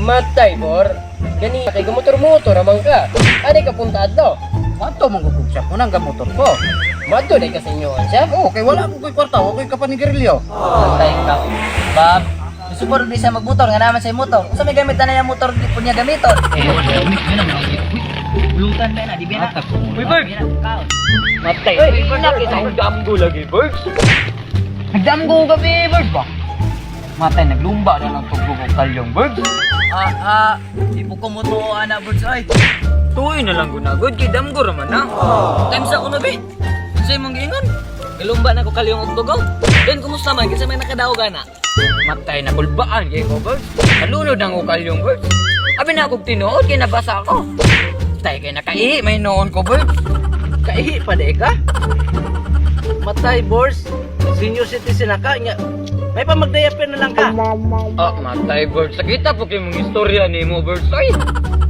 Matay, Bor. Gani kay gamotor-motor ramang ka. Ani ka punta adto. Madto man ko shop mo nang gamotor ko. Madto day ka sa inyo siya. Oh, kay wala ko koy kwarta, wa koy kapanigarilyo. Matay ka. Bob, gusto ko rin siya magmotor, nga naman sa motor. Unsa may gamit na niya motor, di po niya gamiton. Eh, Ulutan ba na, di ba na? Uy, Bird! Kaon. Matay. Uy, nakita ko damgo lagi, Birds. Nagdamgo gabi, Bird ba? Matay, naglumba na ng tugog og kalyong, Birds. Ah, ah, di po ko mo to, ana, Birds, ay. Tuoy na lang gunagod kay damgo ra man na. Time sa kuno be. Unsay imong giingon? Galumba na ko kalyong og tugaw. Then kumusta man kinsa may nakadaog ana? Matay na kulbaan kay ko, Birds. Nalunod ang kalyong, Birds. Abi na akong tinuod kay nabasa ako. Tay kay nakaihi may noon ko, Birds. Kaihi pa di ka? Matay, Bors. Senior citizen na ka nya. May pamagdayapin na lang ka. Ah, matay, Birds. Sakita po kay mong istorya nimo, Birds. Ay,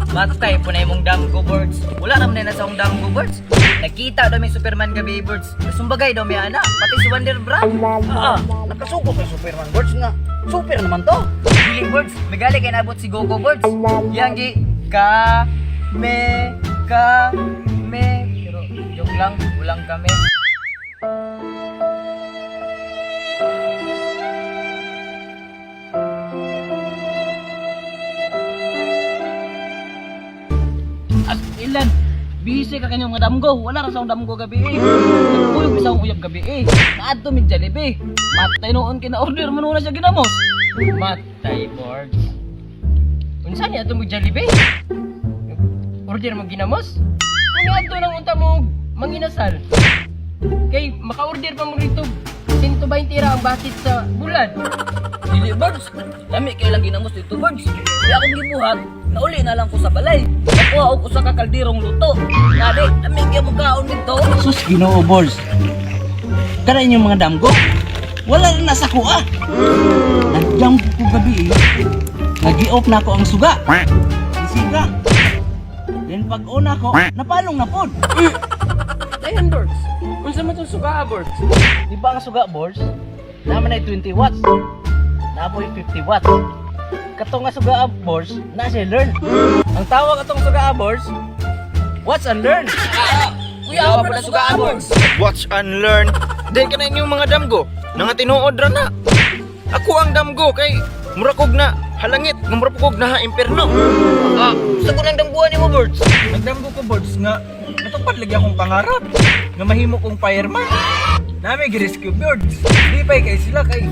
Matay po na imong damgo, Birds. Wala naman na sa akong damgo, Birds. Nakita daw may Superman gabi, Birds. Sumbagay daw may ana, pati si Wonder Bra. Ah, nakasuko kay Superman, Birds nga. Super naman to. Dili, Birds, megali kay nabot si Gogo, Birds. Yang gi ka me ka me. Pero joke lang, ulang kami. As ilan? Busy ka kanyang mga damgo. Wala ra sa akong damgo gabi eh. Nagpuyog bisa akong uyab gabi eh. Naadto mi Jollibee. Matay noon kina order man una siya ginamos. Matay, Birds. Unsa niya ato mo Jollibee? Order mo ginamos? Kung adto nang unta mo manginasal. Kay maka-order pa mo rito 120 ra ang basit sa bulad. Dili, Birds. Lami kay lang ginamos dito, Birds. Di akong gibuhat. Nauli na lang ko sa balay. Nakuha og usa ka kalderong luto. Nadi, lami kay mo kaon dito. Sus, Ginoo, Bors. Kana inyong mga damgo. Wala na nasa kuha. Nagdamgo ko gabi eh. Nagi-off na ako ang suga. Isiga. Then pag una ko, napalong na pod. Dayon, Birds. Unsa man tong suga, Birds? Di ba ang suga, Bors? Naman ay 20 watts. Napoy 50 watts. Katong nga suga, Bors, na siya learn. Ang tawag atong suga, Bors, watch and learn. Kuya, ako pa na sugaan, Birds. Watch and learn. Di ka na inyong mga damgo. Nanga tinuod ra na. Ako ang damgo kay murakog na halangit, nga murakog na ha imperno. Ah, gusto ko lang damguan nimo, Birds. Nagdamgo ko, Birds, nga natupad lagi akong pangarap nga mahimo kong fireman. Nami gi-rescue birds. Di pa kay sila kay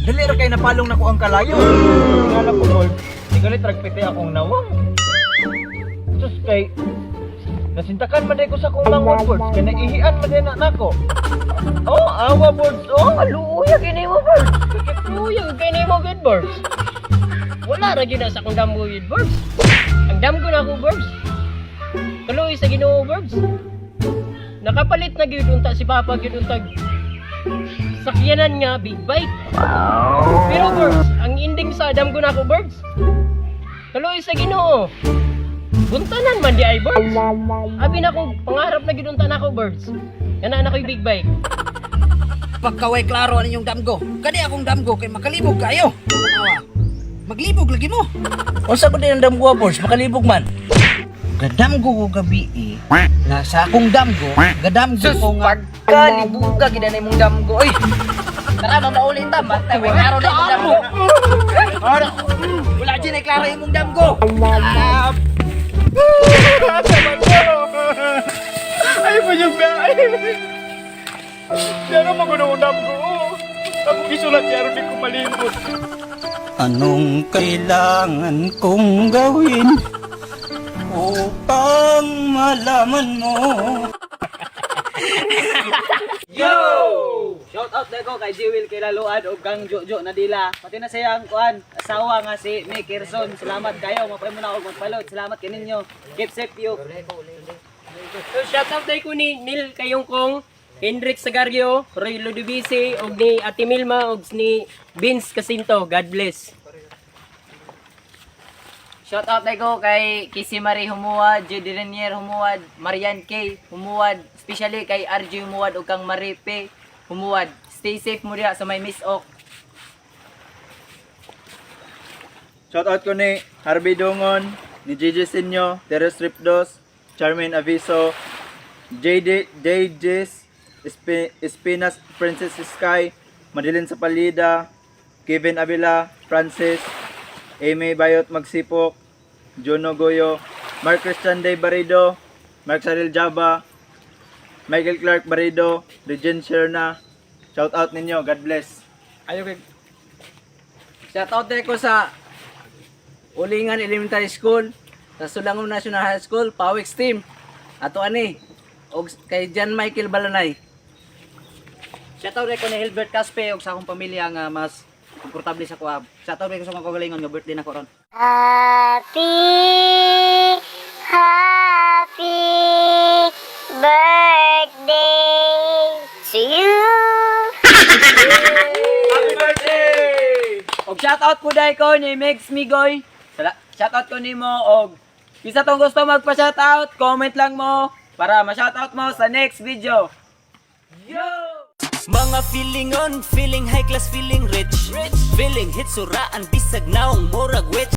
dali ra kay napalong nako ang kalayo. Tingala ko, Birds, tingala tragpite akong nawong. Sus kay nasintakan man day ko sa akong mangon, Birds, kay naihian man day na nako. Oh, awa, Birds, oh. Aluya kini mo, Birds. Kuya, kay nimo good, Birds. Wala ra gyud na sa akong damgo gyud, Birds. Ang damgo na ako, Birds. Tuloy sa Ginoo, Birds. Nakapalit na gyud unta si Papa gyud untag sakyanan nga big bike. Pero Birds, ang ending sa damgo na ako, Birds. Tuloy sa Ginoo. Buntanan man di ay, Birds. Abi na ko pangarap na gyud unta nako, Birds. Kana na ko'y big bike. Pagkaway klaro ang inyong damgo. Kani akong damgo kay makalibog kayo. Awa. Maglibog lagi mo. Unsa ko din ang damgo, Bors? Makalibog man. Gadamgo ko gabi eh. Nga sa akong damgo, gadamgo Sus, ko nga. pagkalibuga gid na imong damgo oy. Tara, mamauli ta, matay, way klaro na imong damgo. Wala dyan ay klaro imong damgo. Ay, panyag ba? Siya na magunong damgo. Ako gisulat siya ron di ko malimot. Anong kailangan kong gawin upang malaman mo? Yo! Shout out dako kay Jewel kay Laluan ug kang Jojo Nadila. Pati na siyang kuan, asawa nga si May Kerson. Salamat kayo, mapay mo na ako magpalot. Salamat kaninyo. Keep safe you. So, shout out day ko ni Neil Kayongkong, Hendrik Sagario, Roy Ludovisi, og ni Ate Milma, og ni Vince Casinto. God bless. Shout out ko kay Kissy Marie Humuad, Judy Renier Humuad, Marian K Humuad, especially kay RJ Humuad ug kang Marie P Humuad. Stay safe mo diha sa may Miss Ok. Shout out ko ni Harvey Dungon, ni Gigi Sinyo, Teres Ripdos, Charmaine Aviso, JD JJs, Espinas Princess Sky, Madeline Sapalida, Kevin Avila, Francis, Amy Bayot Magsipok, Juno Goyo, Mark Christian Day Barrido, Mark Saril Java, Michael Clark Barrido, Regine Sherna. Shout out ninyo. God bless. Ayo kay Shout out ko sa Ulingan Elementary School, sa Sulangon National High School, Pawix Team. Ato ani og kay John Michael Balanay. Shoutout ko ni Hilbert Caspe ug sa akong pamilya nga mas komportable sa kuha. Shoutout ko sa akong kagalingon nga birthday na ko ron. Happy, happy birthday to you. Og shoutout po dahil ko ni Megs Migoy. Shoutout ko nimo og isa tong gusto magpa-shoutout, comment lang mo para ma-shoutout mo sa next video. Yo! Mga feeling on, feeling high class, feeling rich. Feeling hitsuraan, bisag naong murag witch.